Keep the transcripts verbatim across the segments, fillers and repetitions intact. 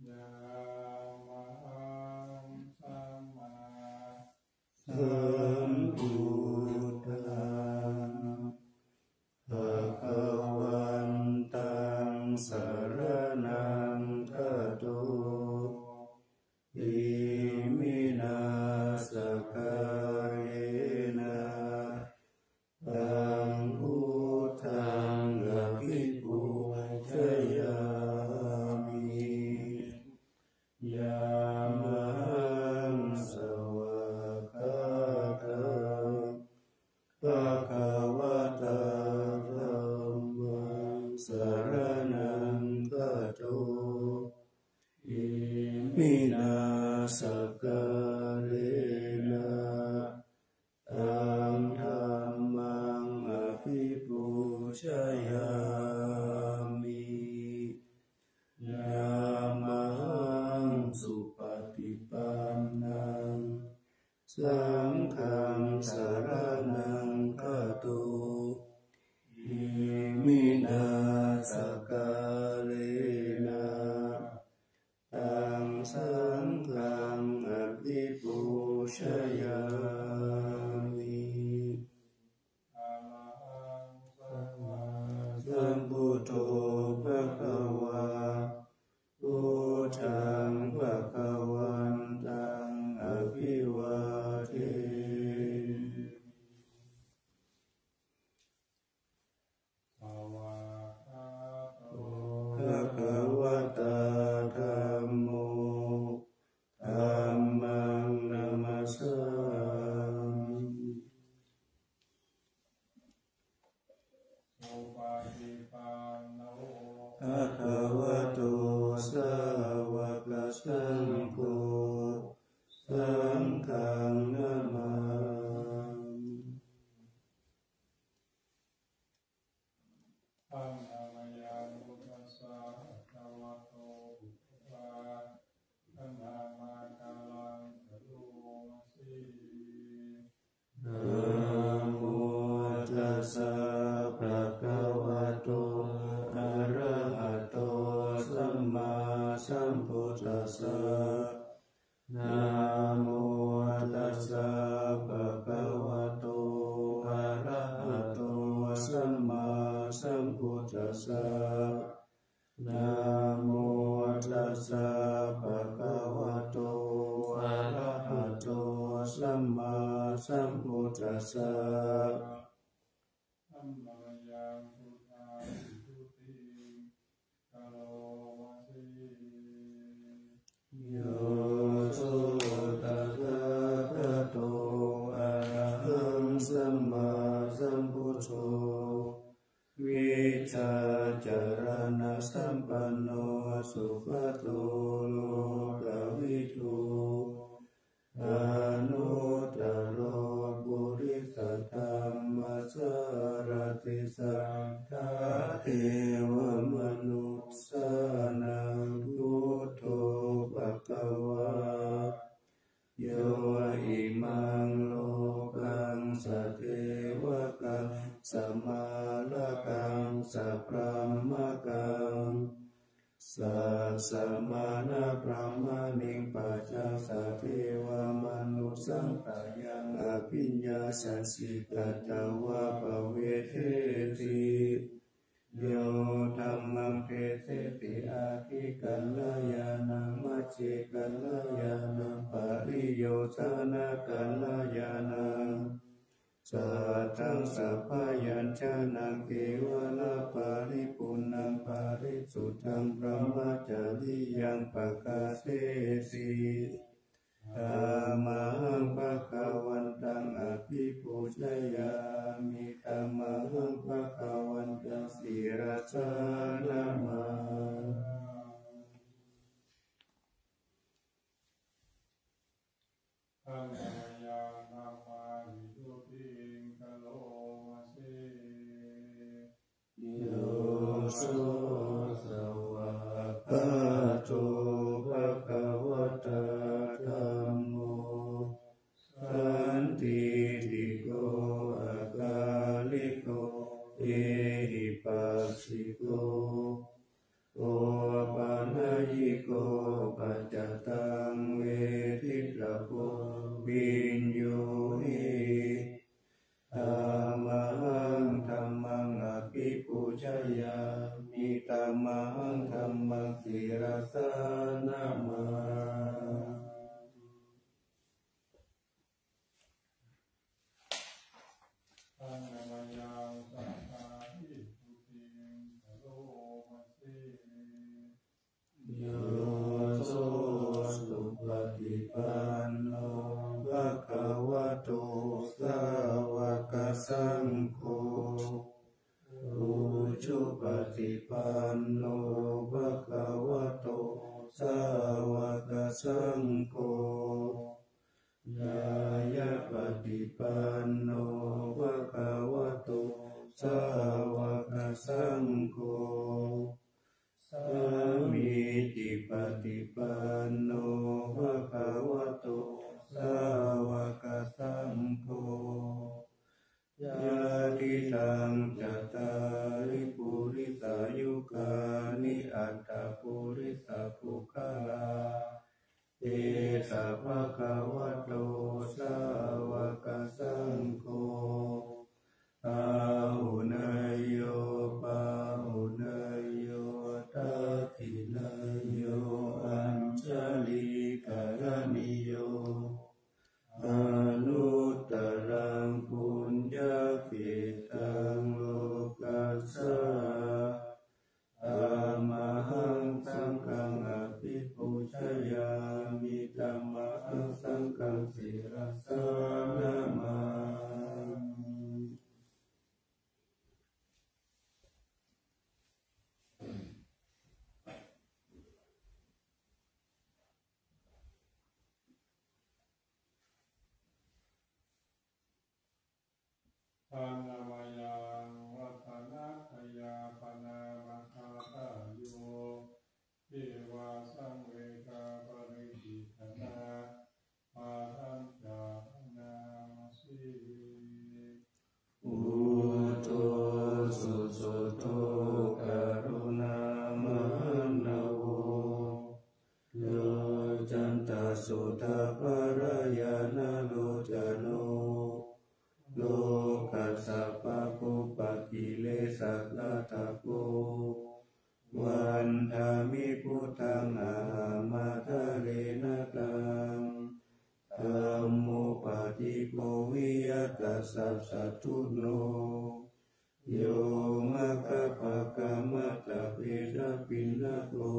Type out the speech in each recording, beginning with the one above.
Yamahaṃ sammāsambuddhaṃ bhagavantaṃ saraṇaṃ gato. Iminā sakkārena taṃ buddhaṃ abhipūjayāmi. Yamahaṃ svākkhātaṃ bhagavatā dhammaṃ saraṇaṃ gato. Iminā sakkārena taṃ dhammaṃ abhipūjayāmi. Yamahaṃ supaṭipannaṃ saṅghaṃ saraṇaṃ gato. Iminā sakkārena taṃ saṅghaṃ abhipūjayāmi. Arahaṃ sammāsambuddho bhagavā, buddhaṃ bhagavantaṃ abhivādemi. Svākkhāto bhagavatā dhammo, dhammaṃ namassāmi. Supaṭipanno bhagavato sāvakasaṅgho, saṅghaṃ namāmi. Handa mayaṃ buddhassa bhagavato pubbabhāganamakāraṃ karoma se. Namo tassa bhagavato arahato sammāsambuddhassa. Namo tassa bhagavato arahato sammāsambuddhassa. Namo tassa bhagavato arahato sammāsambuddhassa. Handa mayaṃ buddhaṃ visuddhim karoma se. Yo so tathāgato arahaṃ sammāsambuddho, vijjācaraṇasampanno sugato lokavidū, anuttaro purisadammasārathi satthā devamanussānaṃ buddho bhagavā. Yo imaṃ lokaṃ sadevakaṃ samārakaṃ sabrahmakaṃ sassamaṇabrāhmaṇiṃ pajaṃ sadevamanussappayaṃ abhiññāya siddhatvā pavedeti. Yo dhammaṃ deseti aggikalyāṇaṃ majjhikalyāṇaṃ pariyosānakalyāṇaṃ, saddaṃ sabbayañjanaṃ kevalaparipuṇṇaṃ parisuddhaṃ brahmacariyaṃ pakāseti. Tamāhaṃ bhagavantaṃ abhipūjayāmi, tamāhaṃ bhagavantaṃ sirasā namāmi. Handa mayaṃ dhammaṃ visuddhiṃ karoma se. Yo so svākkhāto bhagavatā dhammo, sandiṭṭhiko akāliko ehipassiko, Mahaṃ dhammaṃ sirasā namāmi. Taṃ namayaṃ sattāhi stuti karoma se. Yo so supaṭipanno bhagavato sāvakasaṅgho, ujupaṭipanno bhagavato sāvakasaṅgho, ñāyapaṭipanno bhagavato sāvakasaṅgho, sāmīcipaṭipanno bhagavato sāvakasaṅgho, yadidaṃ cattāri purisayugāni aṭṭha purisapuggalā, esa bhagavato sāvakasaṅgho, āhuneyyo pāhuneyyo dakkhiṇeyyo añjalikaraṇīyo, anuttaraṃ puññakkhettaṃ lokassā. Tamahaṃ saṅghaṃ abhipūjayāmi, tamahaṃ saṅghaṃ sirasā namāmi. Taṃ namayaṃ ratanattayapariṇāmakārayo, devasāṃ vedaparidevanā, padañca paṇāma se. Buddho susuddho karuṇāmahaṇṇavo, yoccantasuddhapallayanalocano, lokassa pāpūpakilesatāndavo, vandāmi buddhaṃ ahaṃ ādarena taṃ. Dhammo paṭikkhoviya tassa satthuno, yo maggapākamatavedapinnago,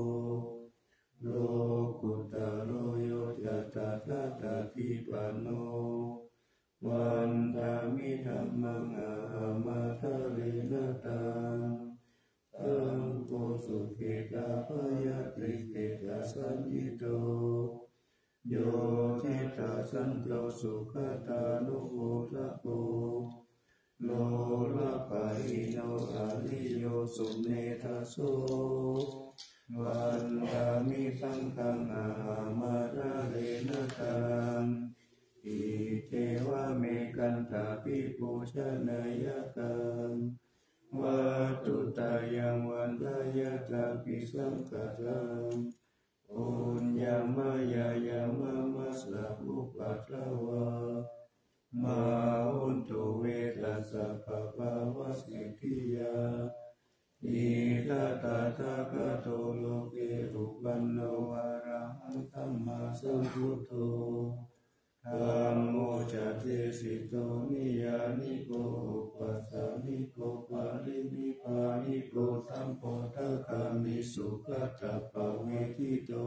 lokuttaro yoja tathāgatipano, vandāmi dhammaṃ ahaṃ ādarena taṃ. Saṅgho sukhetappayatikhetasaññito, yo cittasanto sugatānumodako, lolapahīno ariyo sumedhaso, vandāmi saṅghaṃ ahaṃ ādarena taṃ. Iccevamekantabhipūjaneyyaṃ, vatthuttayaṃ vandeyyatāpi saṅkhātaṃ, puññamayāya mama sabbupaddavā, mā hontu ve tassa pāpāvasiddhiyā. Idha tathāgato loke uppannā arahaṃ sammāsambuddho, dhammo ca desito niyyāniko upasāyiko parinibbāniko sambodhagāmi sugatappavedito.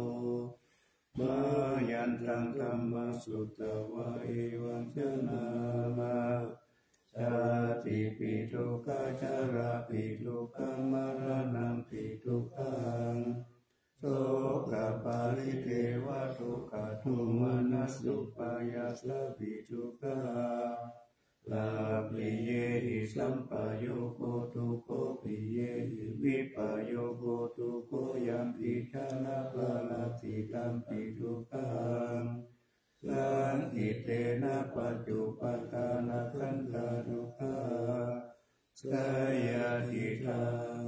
Mayantaṃ dhammaṃ sutvā evaṃ janāma, jātipi dukkhā jarāpi dukkhā maraṇampi dukkhaṃ, sokaparidevadukkhadomanassupāyāsāpi dukkhā, appiyehi sampayogo dukkho, piyehi vippayogo dukkho, yampi jānā marathi tampi dukkhaṃ, saṅkhittena pañcupādānakkhandhā dukkhā, seyyathidaṃ,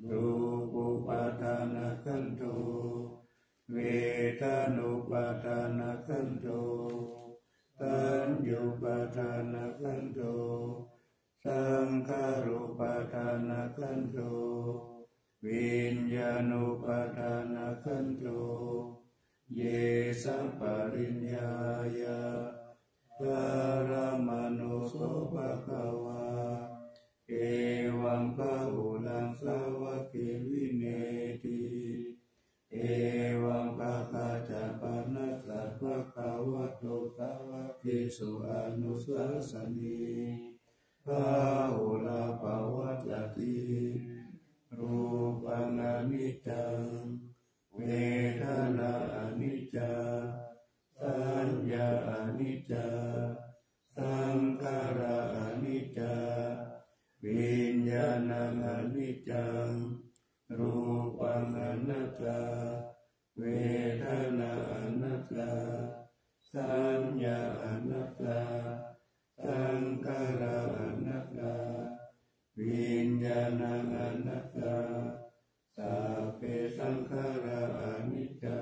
rūpupādānakkhandho, vedanupādānakkhandho, saññupādānakkhandho, saṅkhārupādānakkhandho, viññāṇupādānakkhandho, ye saṃpariññāya, paramaṇo so bhagavā, evaṃ bahulaṃ sāvake vinetti, evaṃ bhāgācāpanassa bhagavato sāvakesu anussāsanī, bahulā pavattati. Rūpaṃ aniccaṃ, vedanā aniccā, saññā aniccā, saṅkhārā aniccā, viññāṇaṃ aniccaṃ, rūpaṃ anattā, vedanā anattā, saññā anattā, saṅkhārā anattā, viññāṇaṃ anattā, sabbe saṅkhārā aniccā,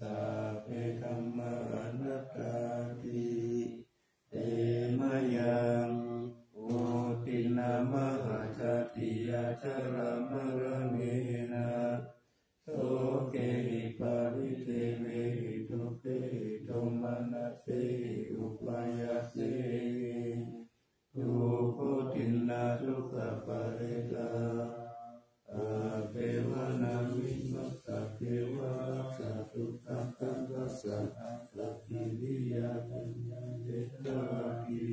sabbe dhammā anattāti. Te mayaṃ vuṭṭhina mahāsatiyā jalamaggena, sokehi paridevehi dukkhehi domanassehi upāyāsehi, dubbutiṇṇadukkhaparisā abbhevanamimassa kevalassa dukkhakkhandhassa antakiriyā saññāyedhāti.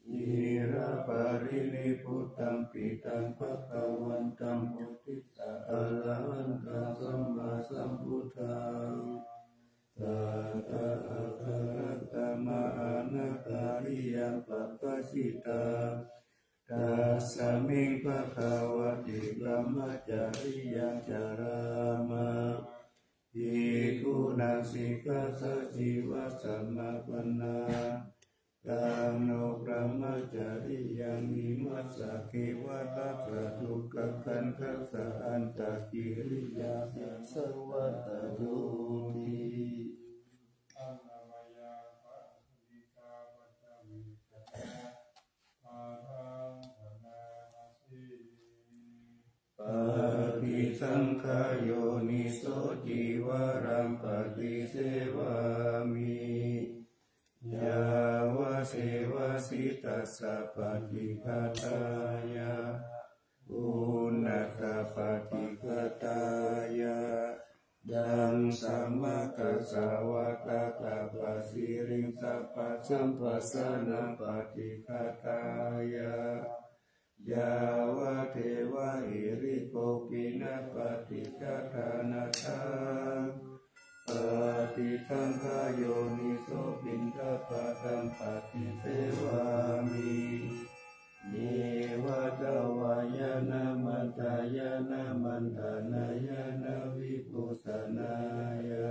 Ciraparinibbutampi taṃ bhagavantaṃ uddissa arahantaṃ sammāsambuddhaṃ tathāgataṃ mahānagariyā pabbajitā, tasmiṃ bhagavati brahmacariyaṃ carāma. Bhikkhūnaṃ sikkhāsājīvasamāpannā, taṃ no brahmacariyaṃ imassa kevalassa dukkhakkhandhassa antakiriyā saṃvattadoti. Paṭisaṅkhā yoniso cīvaraṃ paṭisevāmi, yāvadeva sītassa paṭighātāya, uṇhassa paṭighātāya, ḍaṃsamakasavātātapasiriṃsapasamphassānaṃ paṭighātāya, yāvadeva hirikopinapaṭicchādanatthaṃ. Paṭisaṅkhā yoniso piṇḍapātaṃ paṭisevāmi, neva davāya na madāya na maṇḍanāya na vibhūsanāya,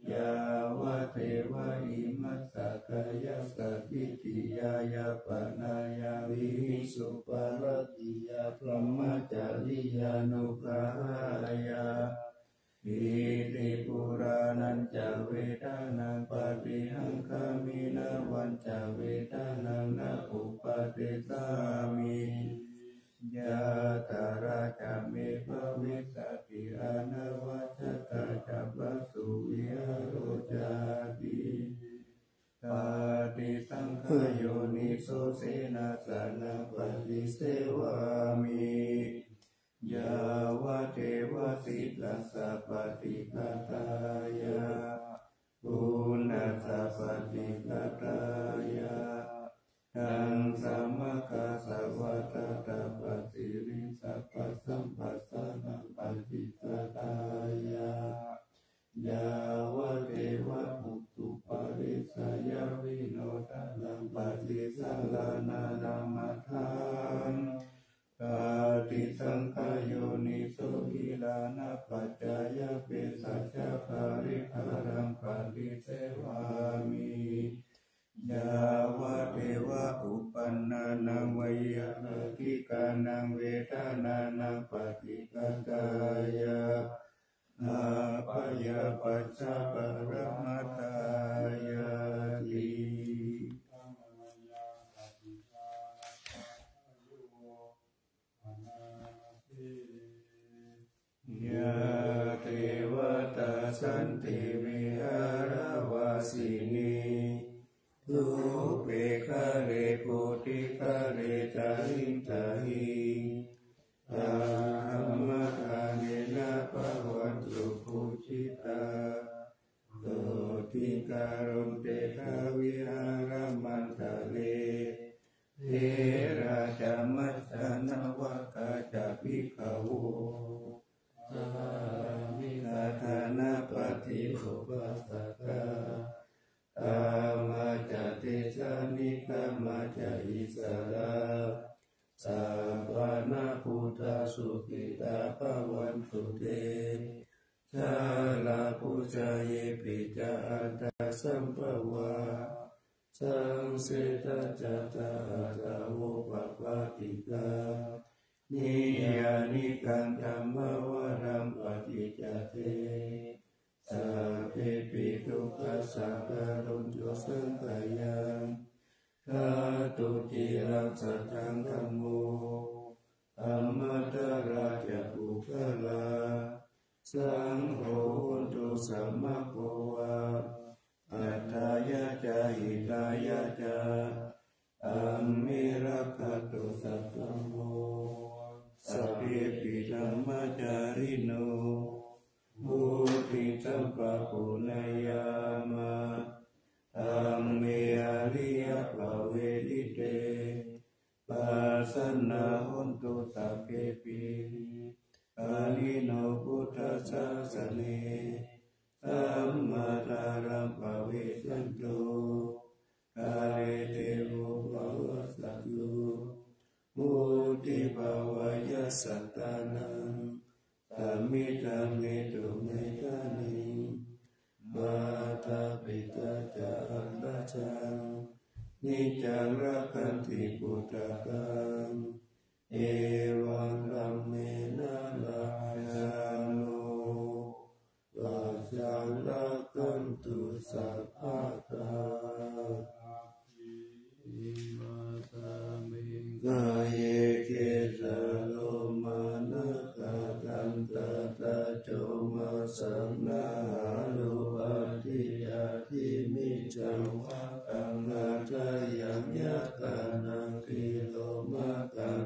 yāvadeva imassa kāyassa ṭhitiyā yāpanāya vihiṃsuparatiyā brahmacariyānuggahāya, ṭhitipurāṇañca vedanaṃ paṭihaṅkhāmi navañca vedanaṃ na uppādessāmi, yātrā ca me bhavissati anavajjatā ca phāsuvihāro cāti. Paṭisaṅkhā yoniso senāsanaṃ paṭisevāmi, yāvadeva sītassa paṭighātāya, uṇhassa paṭighātāya, ḍaṃsamakasavātātapasiriṃsapasamphassānaṃ paṭighātāya, yāvadeva utuparissayavinodanaṃ paṭisallānānamathaṃ. Paṭisaṅkhā yoniso gilānapaccayabhesajjaparikkhāraṃ paṭisevāmi, yāvadeva uppannānaṃ veyyābādhikānaṃ vedanānaṃ paṭighātāya, abyāpajjhaparamatāyāti. santi viharavāsinī, thūpe ghare bodhighare tahiṃ tahiṃ, tā dhammadānena bhavantu pūjitā, sotthiṃ karontedha vihāramaṇḍale. Therā ca majjhā navakā ca bhikkhavo, sārāmikā dānapatī upāsakā, gāmā ca desā nigamā ca issarā, sappāṇabhūtā sukhitā bhavantu te. Jalābujā yepi ca aṇḍasambhavā, saṃsedajātā athavopapātikā, niyyānikaṃ dhammavaraṃ paṭicca te, sabbepi dukkhassa karontu saṅkhayaṃ. Ṭhātu ciraṃ sataṃ dhammo, dhammaddharā ca puggalā, saṅgho hotu samaggova, atthāya ca hitāya ca. Amhe rakkhatu saddhammo, sabbepi dhammacārino, vuḍḍhiṃ sampāpuṇeyyāma, dhamme ariyappavedite. Pasannā hontu sabbepi, pāṇino buddhasāsane, sammā dhāraṃ pavecchanto, kāle devo pavassatu. Vuḍḍhibhāvāya sattānaṃ, samiddhaṃ netu medaniṃ, mātā pitā ca atrajaṃ, niccaṃ rakkhanti puttakaṃ, evaṃ dhammena rājāno, pajaṃ rakkhantu sabbadā. Imasmiṃ kāye kesā lomā nakhā dantā taco maṃ sanaṃ haṇo aṭṭhī ca khīmi ca vataṃ hadayaṃ yakkhānaṃ tilomakam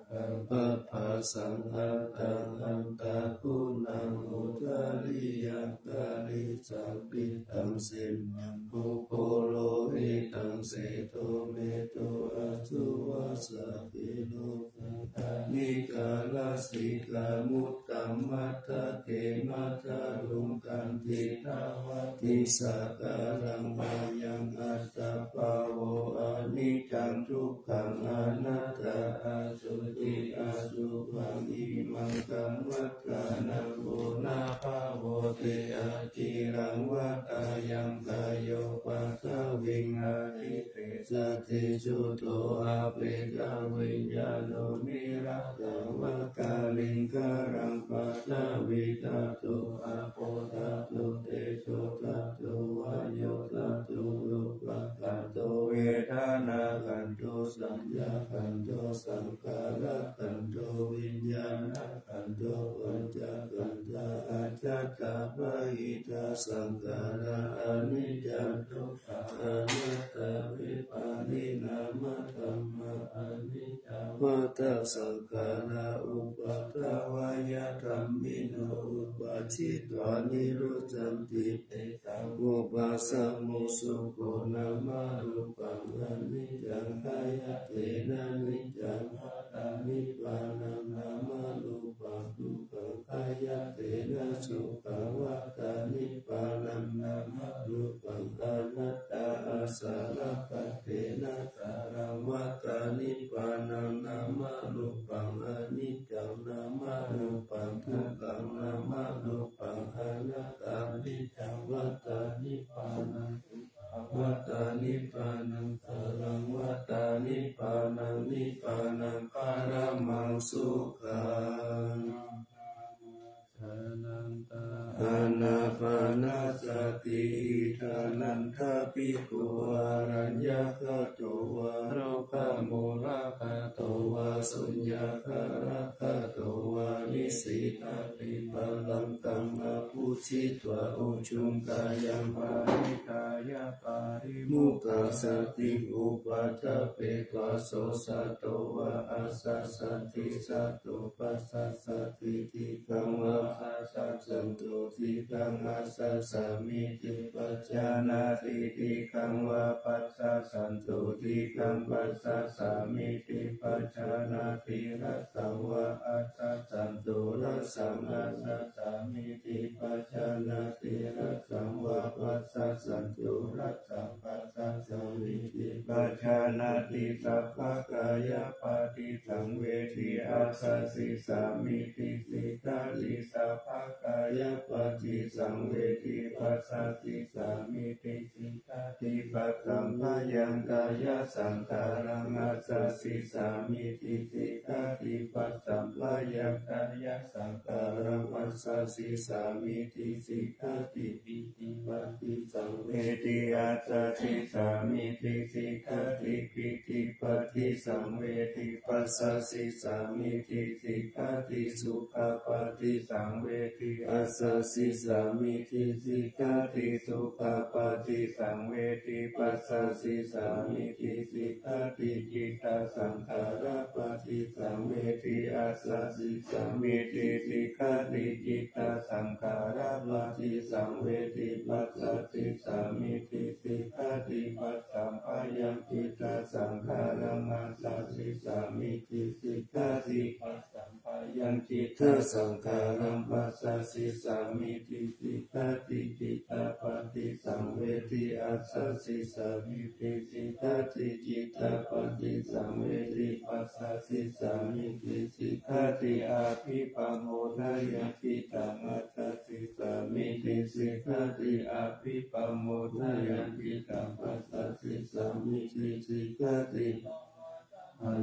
pādaṃ pabhasaṃ antaṃ antaguṇaṃ udariyaṃ karīsaṃ pittaṃ simhaṃ pubbu lohitaṃ sedo medo assu vassa tiro saṅghāṇikā lasikā muttamathake mathaluṅganti dvādisākāraṃ ayaṃ atta bhavo aniccaṃ dukkhaṃ anattā asuci asubhaṃ imaṃ kammaṭṭhānaṃ punabbhavoti aciraṃ vata yaṃ kāyo paṭhaviṃ adhiṭṭhesati chuḍḍho apetaviññāṇo niratthaṃ vata liṅgaraṃ paṭhavīdhātu āpo dhātu tejo dhātu vāyo dhātu rupa ṭhātu vedanākhandho saññākhandho saṅkhārakhandho viññāṇakhandho pañcakkhandhā ajjhattā bahiddhā saṅkhārā aniccā dukkkhā anattā vipariṇāmadhammā aniccā vata saṅkhārā uppādavayadhammino uppajjitvā nirujjhanti vūpasamo sukho nāmarūpaṃ aniccaṃ āyatena niccaṃ vata nibbānaṃ nāmarūpaṃ dukkhaṃ āyatena sukhaṃ vata nibbānaṃ nāmarūpaṃ anattā āsarappatena saraṃ vata nibbānaṃ nāmarūpaṃ aniccaṃ nāmarūpaṃ dukkhaṃ nāmarūpaṃ anattā niccaṃ vata nibbānaṃ vata nibbānaṃ saraṃ vata nibbānaṃ nibbānaṃ paramaṃ sukhaṃ. Ānapānasati. Iddhānanda bhikkhū araññagato vā rukkhamūlagato vā suññakāragatto vā sītāti. Balaṃ taṃ abhujitvā ujuṃ kāyaṃ parittāya pārimokkhāsatiṃ upaṭṭhapetvā, so sato vā asassati, sato passassati, dīghaṃ vā asassatu, dīghaṃ asassāmīti pajānāti, dīghaṃ vā passassantu, dīghaṃ passassāmīti pajānāti, hrasaṃ vā assassantu, hrasaṃ assassāmīti pajānāti, hrasaṃ vā passassantu, hrasaṃ passassāmīti pajānāti, sabbakāyapaṭisaṃvedī assasissāmīti sikkhāti, sabbakāyapaṭisaṃvedī passassissāmīti sikkhāti, passamphayaṃ kāyasaṅkhāraṃ assasissāmīti sikkhāti, passamphayaṃ kāyasaṅkhāraṃ assasissāmīti sikkhāti, pītipaṭisaṃvedī assasissāmīti sikkhāti, pītipaṭisaṃvedī passassissāmīti sikkhāti, sukhapaṭisaṃvedī assasissāmīti sikkhāti, sukhapaṭisaṃvedī passassissāmīti sikkhāti, cittasaṅkhārapaṭisaṃvedī assasissāmīti sikkhāti, cittasaṅkhārapaṭisaṃvedī passassissāmīti sikkhāti, passamphayaṃ cittasaṅkhāraṃ assasissāmīti sikkhāti, passamphayaṃ cittasaṅkhāraṃ passassissāmīti sikkhāti, cittapaṭisaṃvedī assasissāmīti sikkhāti, cittapaṭisaṃvedī passassissāmīti sikkhāti, abhipamodāya cittaṃ assasissāmīti sikkhāti, abhipamodāya cittaṃ passassissāmīti sikkhāti,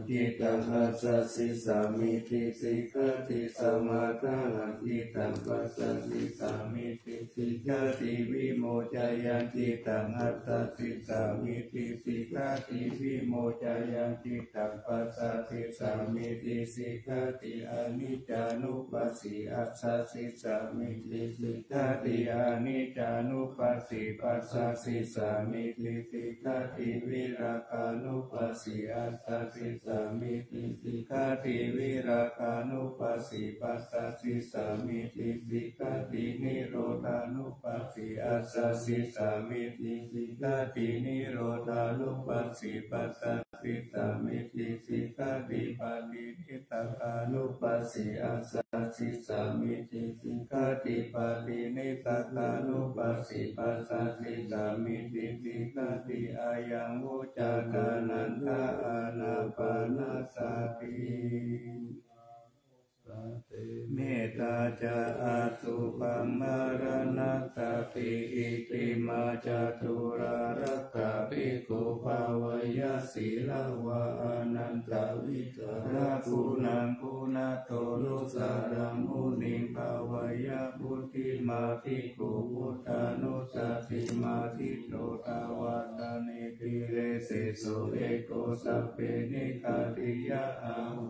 cittaṃ assasissāmīti sikkhāti, samādāya cittaṃ passassissāmīti sikkhāti, vimoceyya cittaṃ assasissāmīti sikkhāti, vimoceyya cittaṃ passassissāmīti sikkhāti, aniccānupassī assasissāmīti sikkhāti, aniccānupassī passassissāmīti sikkhāti, virāgānupassī assasissāmīti sikkhāti, virāgānupassī passassissāmīti sikkhāti, nirodhānupassī assasissāmīti sikkhāti, nirodhānupassī passassissāmīti sikkhāti, pati nissaggānupassī assasissāmīti sikkhāti, pati nissaggānupassī passassissāmīti sikkhāti, ayaṃ vuccati ānanda ānāpānasati. Metā ca asubhaṃ maraṇassati, iccimā ca tūḷā rakkha bhikkhū bhāweyya sīlavā anantavidhānaguṇaṃ, guṇattonussaraṃ muniṃ bhāweyya. Puthimā bhikkhū buddhānussatiṃ adhiṭṭho dvādane pilesesu eko sabbe nikkhatiyā ahu.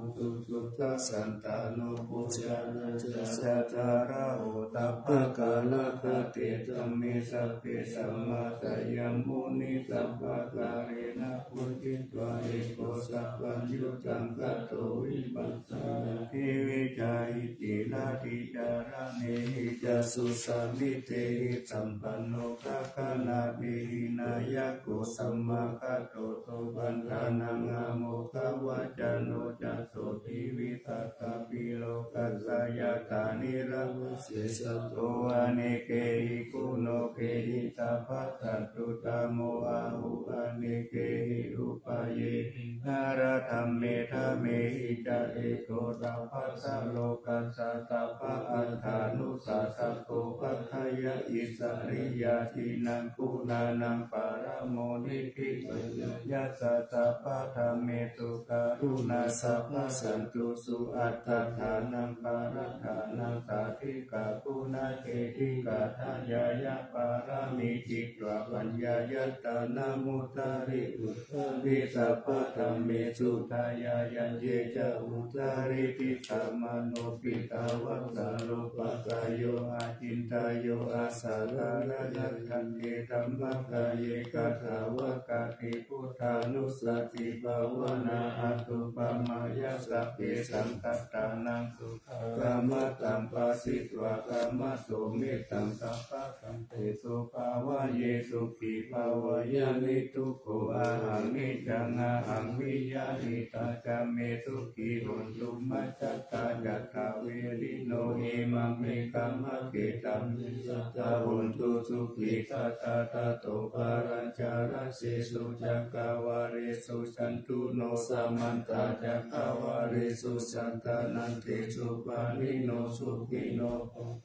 Suddhassantāno pujānātha ca jātā rāhubhaddakā, rakkhanti dhamme sabbe samādayaṃ muni sabbakālena pūjitvā eko sabbaṃ buddhaṃ kato vipassā. Divi ca iccirati caraṇehi ca susamitehi sampanno gaganābhidhānāyako samāgato supaṇṇānaṃ āmokavacano ca sotthi visaṭṭhābhī lokassa yathā nirāma sesato. Anekehi guṇokehi sabbasatthuttamo ahu, anekehi upayehi nāradhammedhamehi ca eko sabbassa lokassa sabba-aṭṭhanusassako. Paṭṭhāya issariyā jinānaṃ guṇānaṃ paramo nibbindetha. Yassa sabbadhammesu karuṇā sabbasattusu attadānaṃ parantānaṃ Sādhikā guṇācedikā, dhāyāya pāramī citvā, paññāyatanamuttariṃ, uttariṃ sabbadhammesu dhāyāya. Ye ca uttariṃ disaṃ, manovidā vassalo, pakkayo acintayyo, asalladdhante dhammakāre. Katā va kati? Buddhānussatibhāvanā, anuppamāya sabbesaṃ, sattānaṃ sukhakammataṃ, phāsitva kammato mettaṃ, sabbasampattesu pāvaye, sukhī bhava. Yanniddukkho ahaṃ niccaṃ, ahaṃ viyāhitāca me sukhī hontu majjhattā, yattha verino imaṃ me kammakkhettaṃ, sattā hontu sukhī. Tatrāgato balañca rājesu, cakkavāḷesu candano, samantā cakkavāḷesu, cātunnantesu pāṇino, sukhino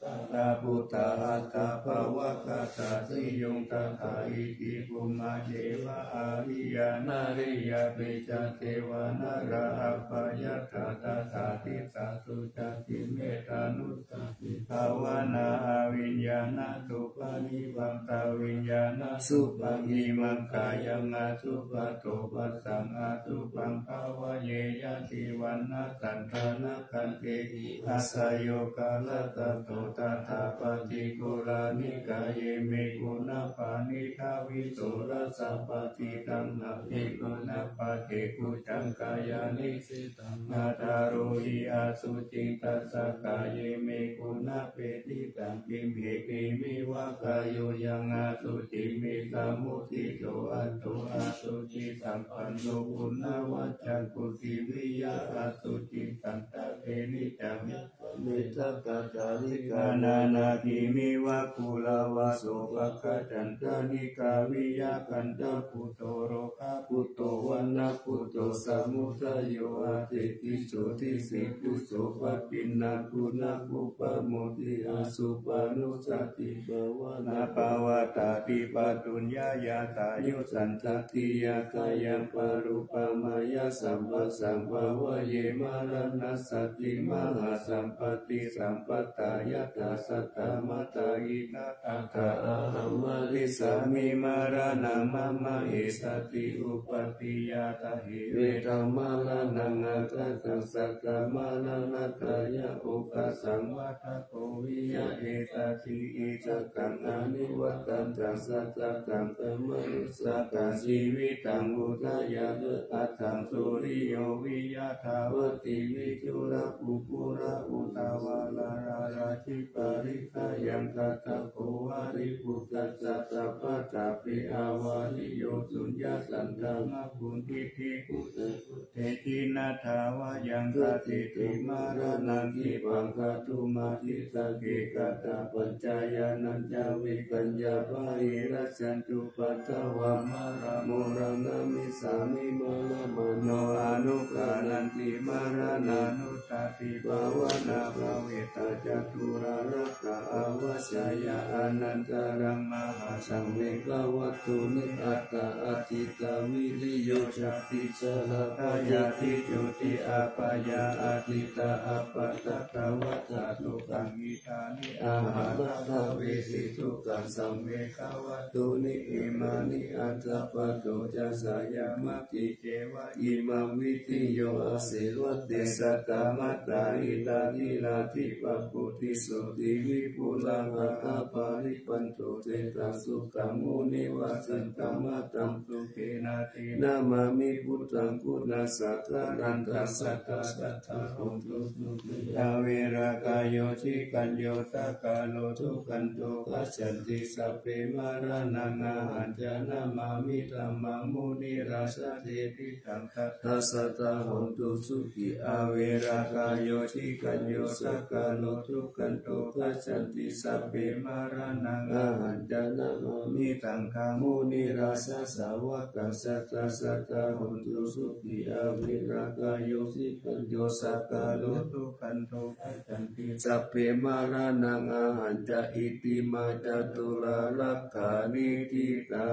tā buddhā, attabhāvagatā siyuṃ tathā. Iti bhummā devā ariya narāyapā ca, devā nalāpā ca yattha, tathā disasu cāti. Mettānussatibhāvanā, aviññāṇaṃ suppatiṭṭhitaṃ, saviññāṇasubbaṃ imaṃ kāyaṃ, asubhāto bhassaṃ asubhaṃ bhāvaye. Yadi vaṇṇaṃ candamā gandhā, asayogalasato, tathā paṭikūlane kāye, me guṇā paṇītā visorasā, patiṭṭhantā me guṇā pade, kuṭañcayā nisī dhamā, taruhi asuciṃ. Tassa kāye me guṇā patiṭṭhā, kimmhehi me va kāyo, yaṃ asuciṃ me samuṭṭhito, atho asucisampanno, guṇavaccaṃ puthu viyā asuciṃ, santāne niccaṃ yappamidha, kaṭṭhakā nānābhimī va, kulavā sopāga, candamā kaviya, kaṇṭaputto rogaputto, vaṇṇaputto samudayo, atepi jotisi phusso, phaviṇṇaṃ guṇaṃ upamodhi. Asupanussatibhāvanā, pavattati pātuyāya, sāyusandhatiyā, kāyaṃ paruppamāya, sampassaṃ bhāvaye, maraṇassati mahāsampatti. Sampastha yathā saddhammattā, hitaṃ atthā ahaṃ marissāmi, maraṇaṃ mama essati, uppādi yathāhi vedha maraṇaṃ aggataṃ, sattā maraṇatthāya okāsaṃ, vata kho viya essati, iccākaṃ anivaṭṭantaṃ, sattataṃ dhammanussakaṃ, jīvitaṃ udayate aṭṭhaṃsu. Riyo viya tha va tivī, cula pupula uṇṇāvā, rājī parittañca gabbho, vāripūttassappattāpi, avariyo suññataṃ dhammaṃ, vuḍḍhiti buddhe jinātha va yaṃ, satiṭṭhi maraṇaṃ khippaṃ, kātumatthita ke katā, pañcāyānañca vigaññā, bāhirajjhattupaddavā, mārā moraṃ namissāmi, mārāmāno anugaṇhanti. Maraṇānussatibhāvanā, pavetta ca turārakkhā, āvajjeyya anantaraṃ, mahāsaṃ vegavatthuni, attha atthita viriyo cāpi, jarā byādhi juti apāyā, atītā appaṭitatavā ca, dukkhāni anekāni, mahāsaṃ bhavesi dukkhaṃ, samettavātūni imāni, andhapādo ca sahayaṃ, matthi ceva imā vithiyo, āsevatte saddamattā, hitāhirādipabbuti, sotthiṃ vipulaṃ ahapparibbāhaṃ, sutaṃ sukhaṃ munivaravacanaṃ, sāmaggam sukhenāti. Namāmi buddhaṃ guṇasāgaraṃ, ṭhānaṃ sadā sadā hontu sukhī. Averā kāyo cigañño sakālo duggando, gacchanti sabbe maraṇaṃ, ahañca namāmi dhammaṃ munirājassa, te pi taṃ sadā sadā hontu sukhī. Averā kāyo cigañño sakālo duggando, gacchanti sabbe maraṇaṃ, ahañca namāmi saṅghaṃ munirājassa, svākkhātaṃ sadā sadā hontu sukhī. Averā kāyo cigañño sakālo duggando, gacchanti sabbe maraṇaṃ, ahañca itthiṃ majjhatthu turārakkhāni ṭhitā.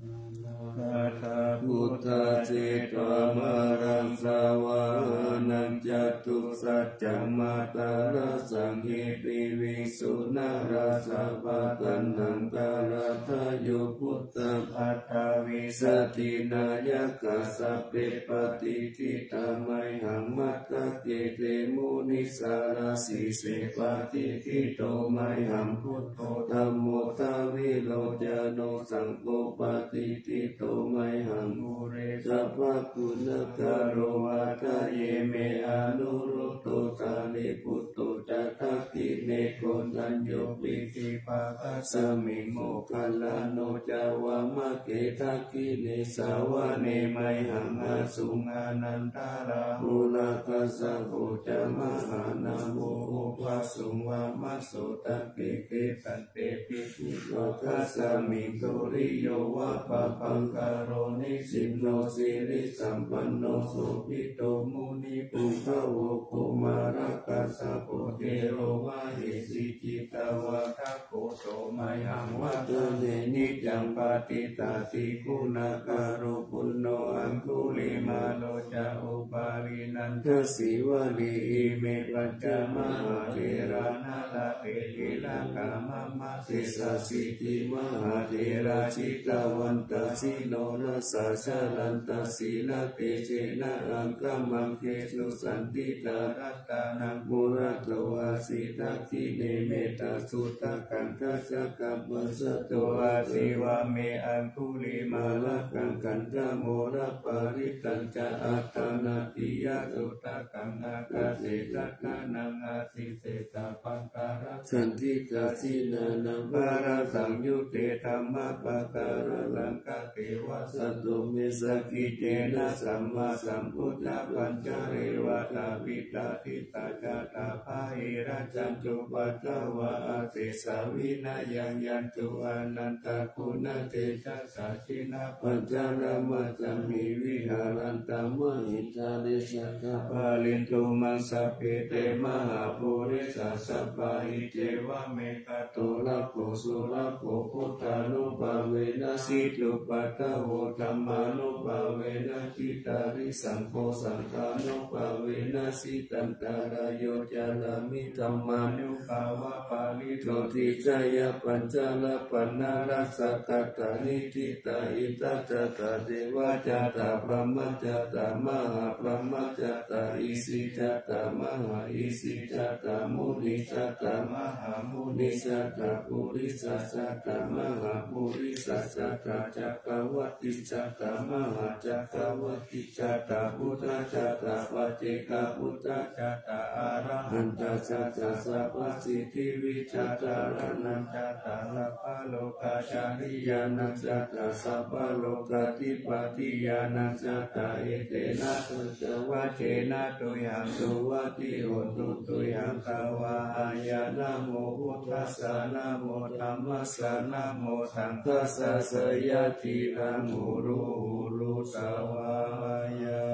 Nāgā buddhā jetvā māraṃ savāhanaṃ, catusaccāmatarasaṃ ye piviṃsu narāsabhā. Taṇhaṅkarādayo buddhā aṭṭhavīsati nāyakā, sabbe patiṭṭhitā mayhaṃ matthake te munissarā. Sīse patiṭṭhito mayhaṃ buddho dhammo dvilocano, saṅgho patiṭṭhito mayhaṃ ure sabbaguṇākaro. Hadaye me Anuruddho Sāriputto ca dakkhiṇe, Koṇḍañño piṭṭhibhāgasmiṃ Moggallāno ca vāmake. Dakkhiṇe savane mayhaṃ āsuṃ Ānandarāhulā, Kassapo ca Mahānāmo ubhāsuṃ vāmasotake. Kheṭṭe piṭṭhibhāgasmiṃ suriyo va pabhaṅkaro, nisinno sirisampanno sobhito munipuṅgavo. Kumārakassapo thero mahesī cittavādako, so mayhaṃ vadane niccaṃ patiṭṭhāsi guṇākaro. Puṇṇo Aṅgulimālo ca Upālī Nandasīvalī, ime pañca mahātherā nalāṭe tilakā mama. Sesāsīti mahātherā jitavantā jinorasā, jalantā sīlatejena aṅgamaṅgesu saṇṭhitā. Ratānaṃ purato āsi dakkhiṇe mettasuttakaṃ, dhajaggaṃ pacchato āsi vāme Aṅgulimālakaṃ. Khandhamoraparittañca Āṭānāṭiyasuttakaṃ, ākāse chadanaṃ āsi sesā paṭhavā. Saṇṭhitā jinānaṃ balasaṃyutte dhammapākāralaṅkate, vasato me sakiccena sammāsambuddhapañjare. Vātapittādisañjātā bāhirajjhattupaddavā, asesā vinayaṃ yantu anantaguṇatejasā. Jinapañjaramajjhamhi viharantaṃ mahītale, sadā pālentu maṃ sabbe te mahāpurisāsabhā. Iccevamekato rakkho surakkho, buddhānubhāvena jitupaddavo, dhammānubhāvena jitārisaṅgho, saṅghānubhāvena jitantarāyo, carāmi dhammānubhāvapālito. Tisayapañjarapaṇṇarasagatā niṭṭhitā, ittā jātā devā jātā brahmā jātā mahābrahmā jātā, isī jātā mahāisī jātā, munī jātā mahāmunī jātā, purisā jātā mahāpurisā jātā, cakkavattī jātā mahācakkavattī jātā, buddhā jātā paccekabuddhā jātā, arahantā jātā sabbasiddhivijjādharānaṃ jātā, sabbalokācariyānaṃ jātā, sabbalokādhipatiyānaṃ jātā. Etena saccavajjena tuyhaṃ suvatthi hotu, tuyhaṃ svāhāya. Namo buddhassa, namo dhammassa, namo saṅghassa, jayasiddhaṃ hotu, hotu svāhāya.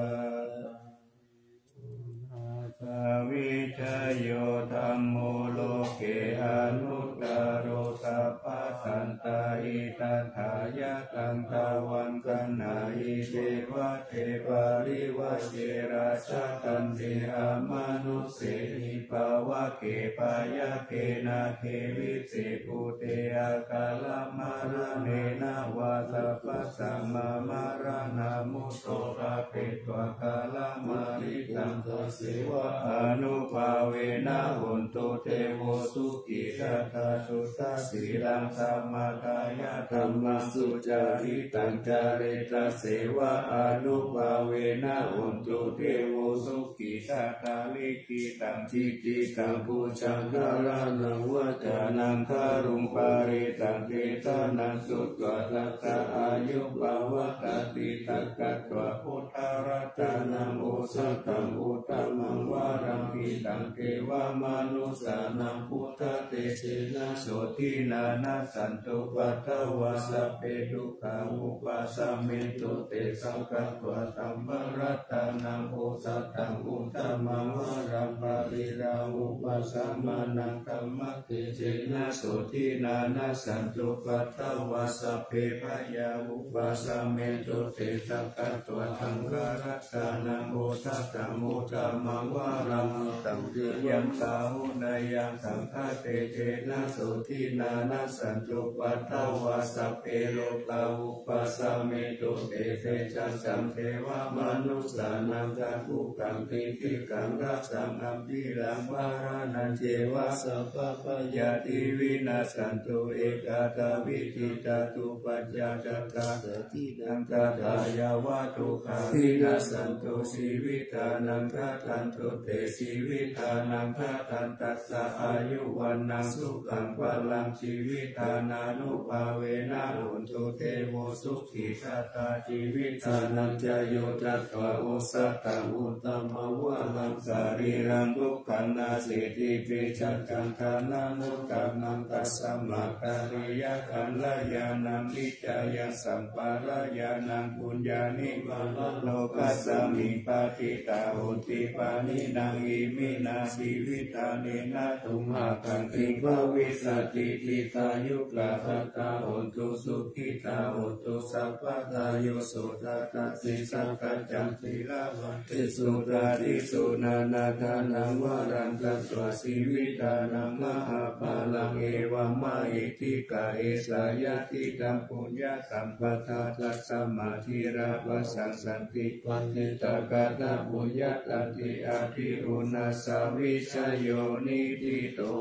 Assa vijayo dhammo loke anuttaro, sabbasantāhitatthāya, taṃ tvaṃ gaṇhāhi devate, parivajje rājadaṇḍe, amanussehi pāvake, byagghe nāge vise bhūte, akālamaraṇena vā, sabbasmā maraṇā mutto, pāpetha kālamāritaṃ, tasseva ānubhāvena hotu devo sukhī. Sadā suddhasīlaṃ samādāya, dhammaṃ sucaritaṃ care, tasseva ānubhāvena hotu devo sukhī. Sadā likkhitaṃ cintitaṃ, bojjhaṅgānaṃ vācanaṃ garuṃ, parittaṃ desanaṃ sutvā, sadā āyuṃ pavaḍḍhatīti. Taṃ katvā buddharatanaṃ osathaṃ uttamaṃ varaṃ, hitaṃ devamanussānaṃ buddhatejena sotthinā, nassantupaddavā sabbe dukkhā vūpasamentu te. Taṃ katvā dhammaratanaṃ osathaṃ uttamaṃ varaṃ, parittaṃ upasamanaṃ dhammatejena sotthinā nassantupaddavā sabbe bhayā vūpasamentu te. Sakkatvā saṅgharatanaṃ osathaṃ uttamaṃ varaṃ hitaṃ, jayaṃ āhuneyyaṃ saṅghatejena sotthinā nassantupaddavā sabbe rogā vūpasamentu te. Tejasaṃ devamanussānaṃ ca khuddhaṃ kiñci kaṃ rasaṃ ambhiraṃ paraṇañceva sabbabhayādi vinassantu. Ekā ca vittā cupaddavā ca sattā satthinā ca dāyāvā dukkhā vinassantu jīvitānaṃ. Dadantu te jīvitānaṃ dadantassa āyu vaṇṇaṃ sukhaṃ balaṃ, jīvitānānubhāvena hontu devo sukhī sadā. Jīvitānañca yo tathā osathaṃ uttamaṃ varaṃ sarīraṃ dukkhaṃ nasīti piṇḍasaccaṃ ṭhānanuttamaṃ, tasmā ṭhāriyaṃ kalyāṇaṃ vijjāya sampādāya yaṃ puññāni paralokasmiṃ patiṭṭhā honti pāṇinā. Iminā jīvitā nena tumhākaṃ kiṃ bhavissati dīghāyukā sadā hontu sukhitā hontu sabbadā. Yo sotthā atthi sakkaccaṃ sīlavantesu jātisu nānādānaṃ varaṃ datvā jīvitānaṃ mahapphalaṃ, evamāhi dīghāyusā yadidaṃ puññasampadā. Tasmā dhīrapajaṃ santi paṇḍitakātaṃ puññatanti abhirūḷhassa vijayo niṭṭhito.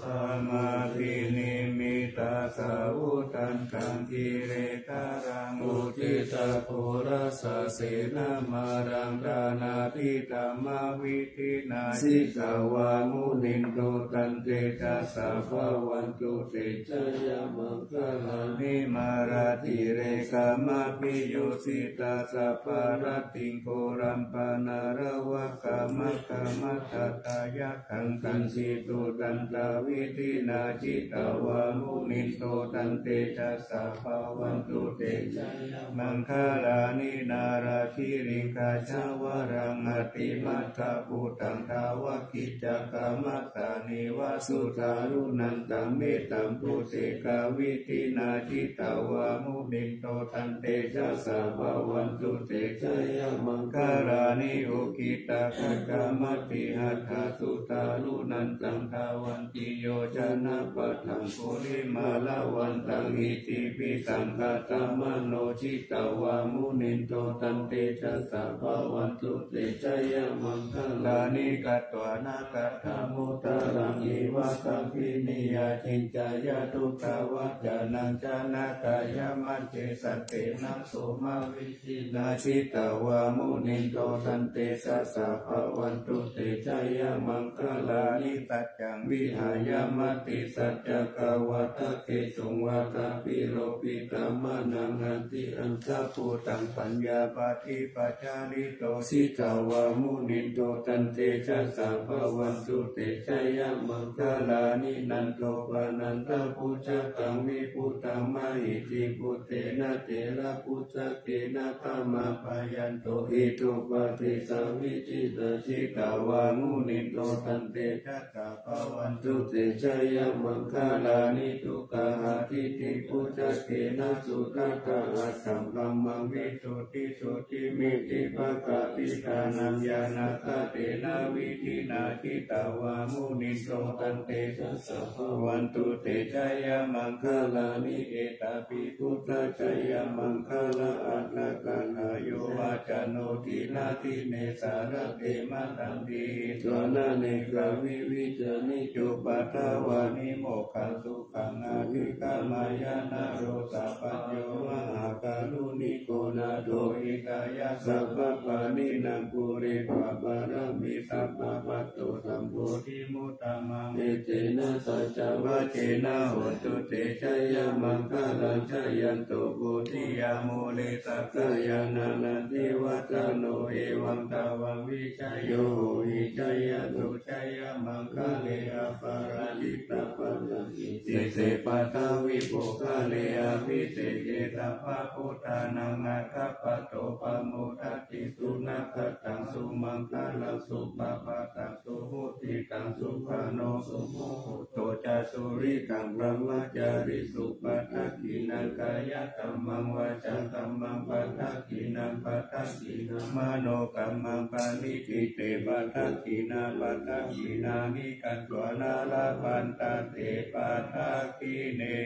Sammabhinimmitasāvudhantaṃ girigajaṃ uditaghorasasenamāraṃ dānādidhammavidhinā jitavā munindo taṃ tejasā bhavatu te jayamaṅgalāni. Mārātirekamabhiyujjhitasabbarattiṃ ghorampanāḷavakamakkhamathaddhayak khaṃ kaṇṭitudantavidhinā jitavā munindo taṃ tejasā bhavatu te jayamaṅgalāni. Nāḷāgiriṃ gajavaraṃ atimattabhūtaṃ dāvaggicakkamasanīva sudāruṇantaṃ mettambusekavidhinā jitavā munindo taṃ tejasā bhavatu te jayamaṅgalāni. Ukkhittakhaggamatihatthasudāruṇantaṃ dhāvantiyojanapathaṅgulimālavantaṃ iddhībhisaṅkhatamano jitavā munindo taṃ tejasā bhavatu te jayamaṅgalāni. Katvāna kaṭṭhamudaraṃ iva gabbhinīyā ciñcāya duṭṭhavacanaṃ janakāyamajjhe santena somavidhinā jitavā munindo taṃ tejasā bhavatu te jayamaṅgalāni. Saccaṃ vihāya matisaccakavādaketuṃ vādābhiropitamanaṃ atiandhabhūtaṃ paññāpadīpajalito jitavā munindo taṃ tejasā bhavatu te jayamaṅgalāni. Nandopanandabhujagaṃ vibudhaṃ mahiddhiṃ puttena therabhujagena damāpayanto iddhūpadesavidhinā jitavā munindo taṃ tejasā bhavatu te jayamaṅgalāni. Duggāhadiṭṭhibhujagena sudaṭṭhahatthaṃ brahmaṃ visuddhijutimiddhibakābhidhānaṃ ñāṇāgadena vidhinā jitavā munindo taṃ tejasā bhavatu te jayamaṅgalāni. Etāpi buddhajayamaṅgalaaṭṭhagāthā yo vācano dinadine sarate matandī hitvānanekavividhāni cupaddavāni mokkhaṃ sukhaṃ adhigameyya naro sapañño. Mahākāruṇiko nātho hitāya sabbapāṇinaṃ pūretvā pāramī sabbā patto sambodhimuttamaṃ. Etena saccavajjena hotu te jayamaṅgalaṃ. Jayanto bodhiyā mūle sakyānaṃ nandivaḍḍhano evaṃ tvaṃ vijayo hohi jayassu jayamaṅgale aparājitapallaṅke sīse Aṭṭhavipokkhare abhiseke sabbabuddhānaṃ aggappatto pamodati. Sunakkhattaṃ sumaṅgalaṃ supabhātaṃ suhuṭṭhitaṃ sukhaṇo sumuhutto ca suyiṭṭhaṃ brahmacārisu padakkhiṇaṃ kāyakammaṃ vācākammaṃ padakkhiṇaṃ padakkhiṇaṃ manokammaṃ paṇidhī te padakkhiṇā padakkhiṇāni katvāna labhantatthe padakkhiṇe.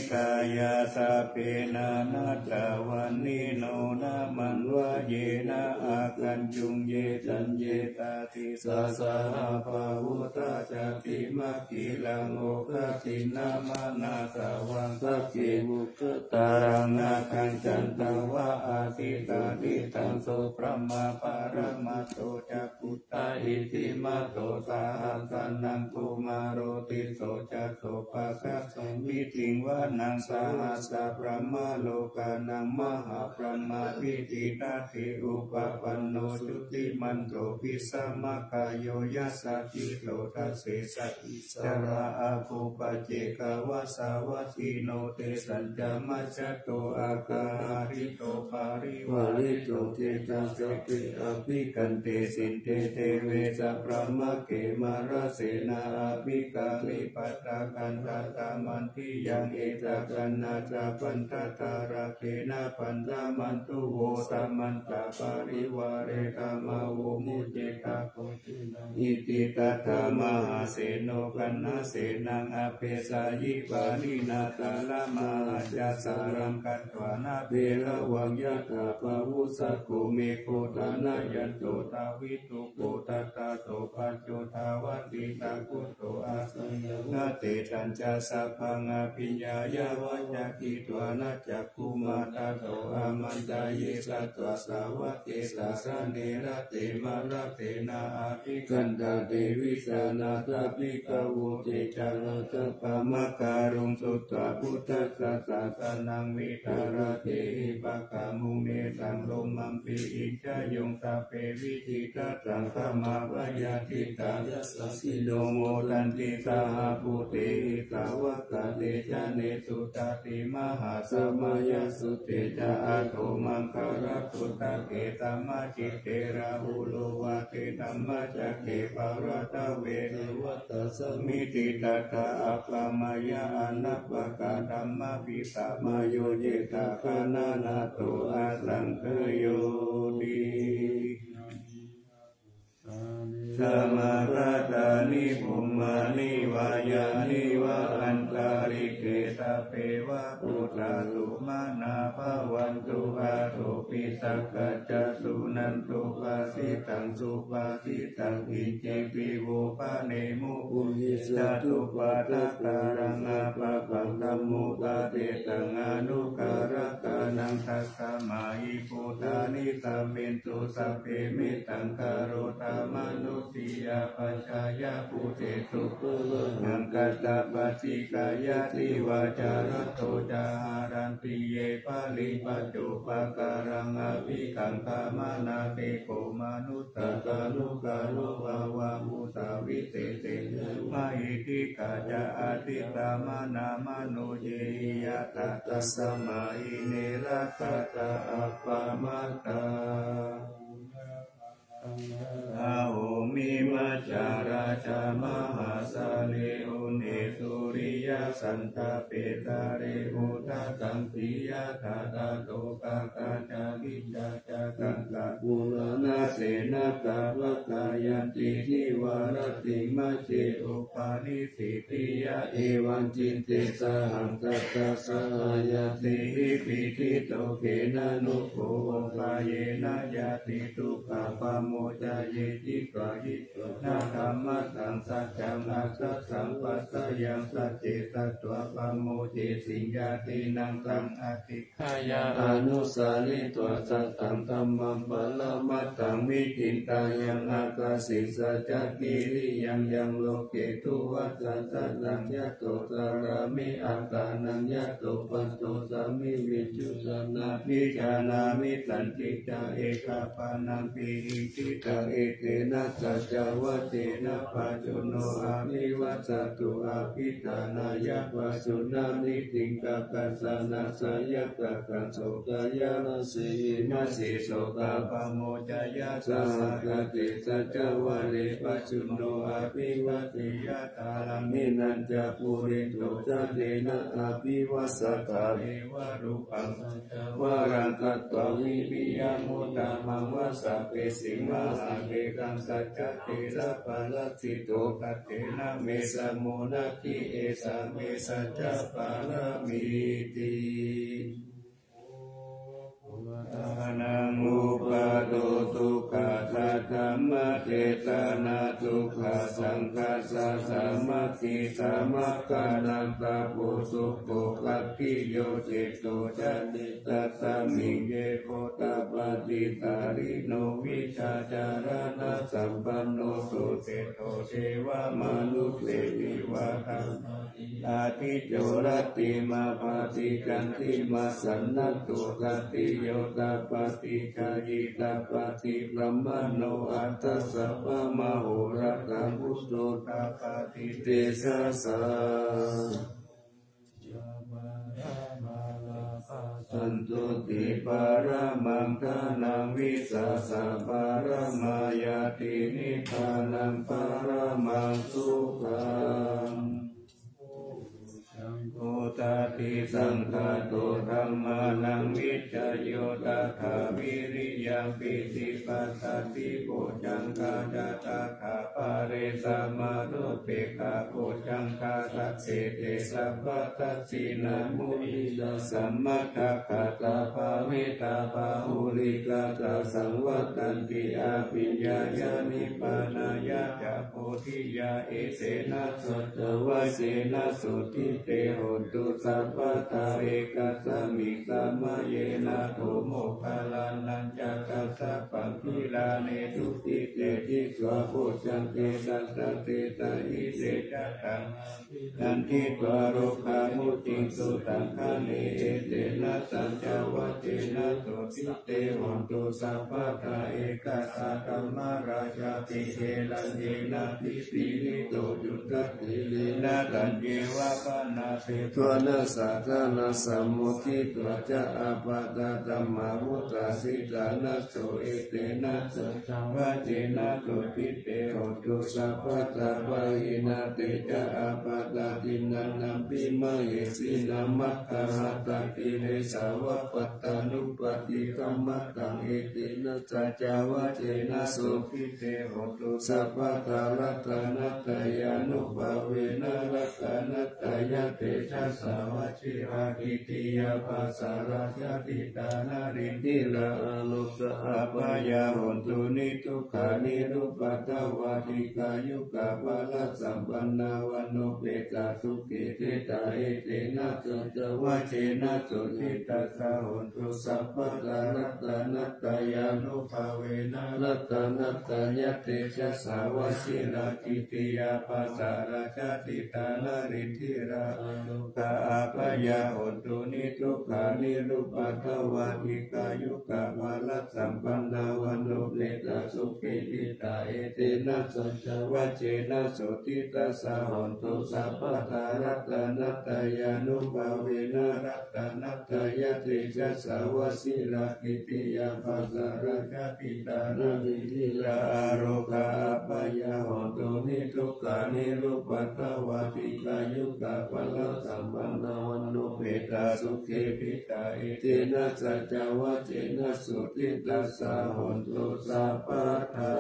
Kāyā sabbe nānattavaṇṇino nāmanvayena āgañchuṃ ye caññe sadisā saha pavutthajātimakhilaṃ oghatiṇṇamanāsavaṃ sagge mukhadvāraṃ nāgaṃ chandavā aṭṭhitā. Diṭṭhaṃ so brahmā paramatto ca puttā iddhimato saha sanaṅ kumāro tisso ca sopāga samiddhiṃ vanaṃ sahassabrahmalokānaṃ mahābrahmābhitiṭṭhati. Upapanno jutimanto bhismākāyo yasassi so dasettha issarā āgū paccekavasavattino. Tesañca majjhato āga hārito parivārito. Te ca sabbe abhikkante sinde deve sabrahmake mārasenā abhikkāmi. Pattakallaṃ samandiyaṃ etha gaṇhatha bandhatha rāgena bandhamatthu vo. Samantā parivāretha mā vo muñcittha koci naṃ. Iti tattha mahāseno kaṇhasenaṃ apesayi pāṇinā talamāhacca. Saraṃ katvāna bheravaṃ yathā pāvussako megho thanayanto savijjuko. Tadā so paccudāvatti kakuto asayaṃ. Tesañca sabbaṃ abhiññāya vavakkhitvāna cakkhumā tato āmantayi satthā sāvake sāsane. Rate mārasenā abhikkantā te vijānātha bhikkhavo. Te ca ātappamakaruṃ sutvā buddhassa sāsanaṃ vītarāgehi pakkāmuṃ nesaṃ lomampi iñjayuṃ. Sabbe vijitasaṅgāmā bhayātītā yasassino modanti saha bhūtehi sāvakā te janesutāti. Mahāsamayasutte ca āto maṅgalapuस्तके samācite rāhulo vāde dhammacakke pavattave savatthasmiṃ. Diṭṭhaṭṭha appamayā anappakā dhammabhisamāyo yettha gaṇanātho asaṅkhayyoti. Samāgatāni bhummāni vā yāni va antalikkhe sabbe va bhūtā sumanā bhavantu athopi sakkacca suṇantu bhāsitaṃ subhāsitaṃ kiñcipi vo bhaṇemu bhūye satthupādakāraṃ appattaṃ dhammupadesaṃ anuggāhakaraṃ. Tasmā hi bhūtā nisāmentu sabbe mettaṃ karotha mānusiyā pajāya bhūtesu pahārāhaṃ kaṭṭhapācikāya cīvā jarādo ca haranti ye baliṃ paccupakaraṃ abhikkantā mānasiko manussānukampā bhavābhūtavisesena mahiddhikā ca atītamaṅgalamanussāvehi ñātā. Tasmā hi ne rakkhatha appamattā. Homi majjhārā ca mahāsāle vane suriyasandāpe sāle udakaṃ siyā dhātā tokāsā ca kiñcā ca kaṅkā pūrāṇasenā kappatā yanti divāratīṃ majjhe upanisi tthiya evaṃ cinte sahaṃ tattha sahayatehi pīḷito khena no bho oghayena yati dukkhā pamocaye. Hitvā hitvāna dhammataṃ saccaṃ asasaṃ vāsayaṃ sacce katvā pamuñcisiṃ ñātīnaṃ taṃ adhikkāya anusaritvā sataṃ dhammaṃ paramatthaṃ viditaṃ yaṃ ākāse saccakiriyaṃ yaṃ loke tuvaṭaṃ sataṃ yato carāmi attānaṃ yato paṭhosmi viññuhi sanāpi jānāmi santi ca ekapanāpi hiṃsitaṃ etena saccavajjena pajjunno abhivāsatu abhiṭhānāya pajjunā niṭṭhitaṃ kassanaṃ sāyakā kaso kāyānaṃ sehi mā se sokā pamuñceyya saha kate saccavajje pajjunno abhivāseyya dāraṃ hīnañca puriso ca tena abhivāsattha evarūpaṃ varaṃ katvā viriyamuttamaṃ vāsapesi mahābhetaṃ saccate sabbadassi to kattena me samo natthi esā me saccapāramīti. Buddhānaṃ uppādo dukkhassa dhammadesanā dukkhasaṅghassā sammatisamagganānubbo sukho khatiyo citto ca cittattā mihi gotapaṭisarino vijjācaraṇasampanno suseṭṭho devamanussesivā dhammaṭṭhitā ṭhityo rattimābhāti candimā sannaddho khatiyo tapati jhāyī tapati brāhmaṇo athasabbamahorattaṃ buddho tapati tejasā. Santuṭṭhiparamaṃ dhanaṃ vissāsaparamā ñāti nibbānaṃ paramaṃ sukhaṃ. Bodhāti saṅkhāto dhammānaṃ vicayo tathā viriyaṃ pīti passaddhi bojjhaṅgā ca tathāpare samādhupekkhabojjhaṅgā sattete sabbadassinā muninā sammadakkhātā bhāvitā bahulīkatā saṃvattanti abhiññāya nibbānāya ca bodhiyā etena saccavajjena sotthi te hotu sabbadā. Ekasmiṃ samaye nātho moggallānañca kassapaṃ gilāne dukkhite disvā bojjhaṅge satta desayi te ca taṃ abhinanditvā rogā mucciṃsu taṅkhaṇe. Etena saccavajjena sotthi te hotu sabbadā. Ekdā dhammarājāpi gelaññenābhipīḷito cundattherena taññeva bhaṇāpetvāna sādaraṃ sammoditvā ca ābādhā tamhā vuṭṭhāsi ṭhānaso. Etena saccavajjena sotthi te hotu sabbadā. Pahīnā te ca ābādhā tiṇṇannampi mahesinaṃ maggāhatakilesā va pattānuppattidhammataṃ. Etena saccavajjena sotthi te hotu sabbadā. Ratanattayānubhāvena ratanattayatejasā vajirakkhittiyā pākārajātiṭṭhā nārīndhirā arogā abyā hontu nidukkhā nirupaddavā dīghāyukā balasampannā vaṇṇopetasukhi diṭṭhā. Etena saccavajjena sotthi tassa hotu sabbadā. Ratanattayānubhāvena ratanattayatejasā vajirakkhittiyā pākārajātiṭṭhā nārīndhirā arogā abyā hontu nidukkhā nirupaddavā dīghāyukā balasampannā vaṇṇopetasukhi diṭṭhā. Etena saccavajjena sotthi tassa hotu sabbadā. Ratanattayānubhāvena ratanattayatejasā vajirakkhittiyā pākārajātiṭṭhā nārīndhirā arogā abyā hontu nidukkhā nirupaddavā dīghāyukā balasampannā vaṇṇopetasukhi diṭṭhā. Etena saccavajjena sotthi tassa hotu sabbadā.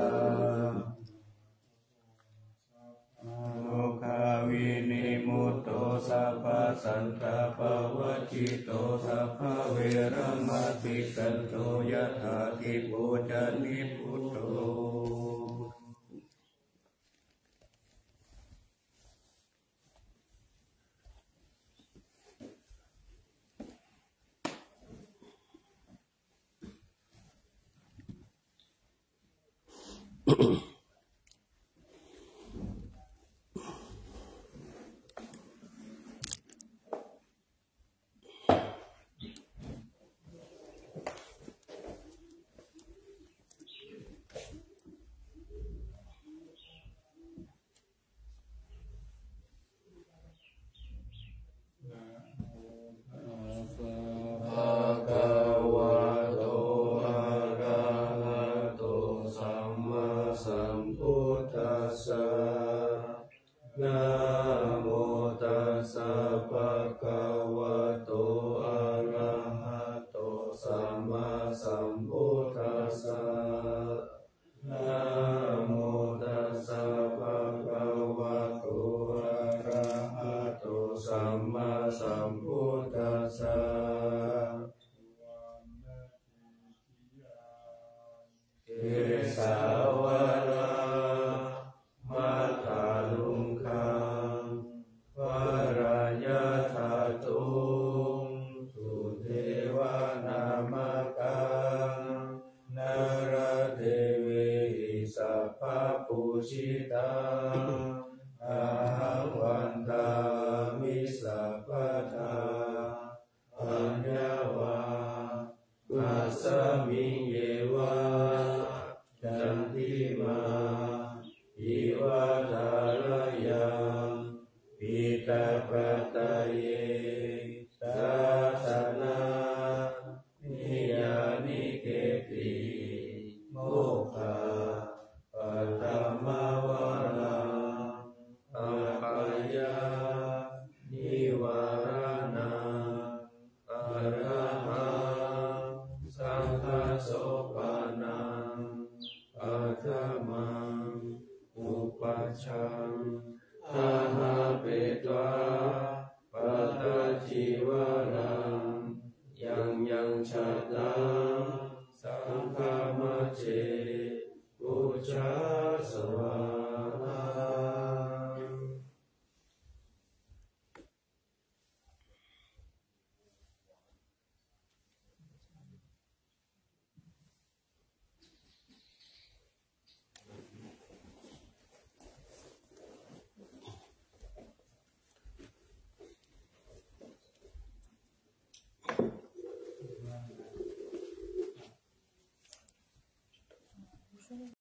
Rogā vinimutto sabbasantāpavajjito sabbaveramatikkanto yathādhipajjoni buddho. Bhagavato arahato sammāsambuddhassa. Namo tassa bhagavato arahato sammāsambuddhassa. Namo tassa bhagavato arahato sammāsambuddhassa. Kesavāna mātā luṅgaṃ paraññathaddhuṃ sudevanāmakaṃ nāḷadevehi sabbapūjitaṃ ahaṃ vandāmi sabbadā. Paññāvā tasmiṃ yeva candimā iva thārayaṃ piṭṭhibhāgaye tassāya niyyāniketti mokkhapathimavaraṃ abyāyanivāraṇaṃ arahaṃ saṅghasopaṇaṃ paṭhamaṃ upajjhaṃ āhāpetvā pattacīvaraṃ yaṃ yaṃ jātaṃ saṅghamajjhe pūjā so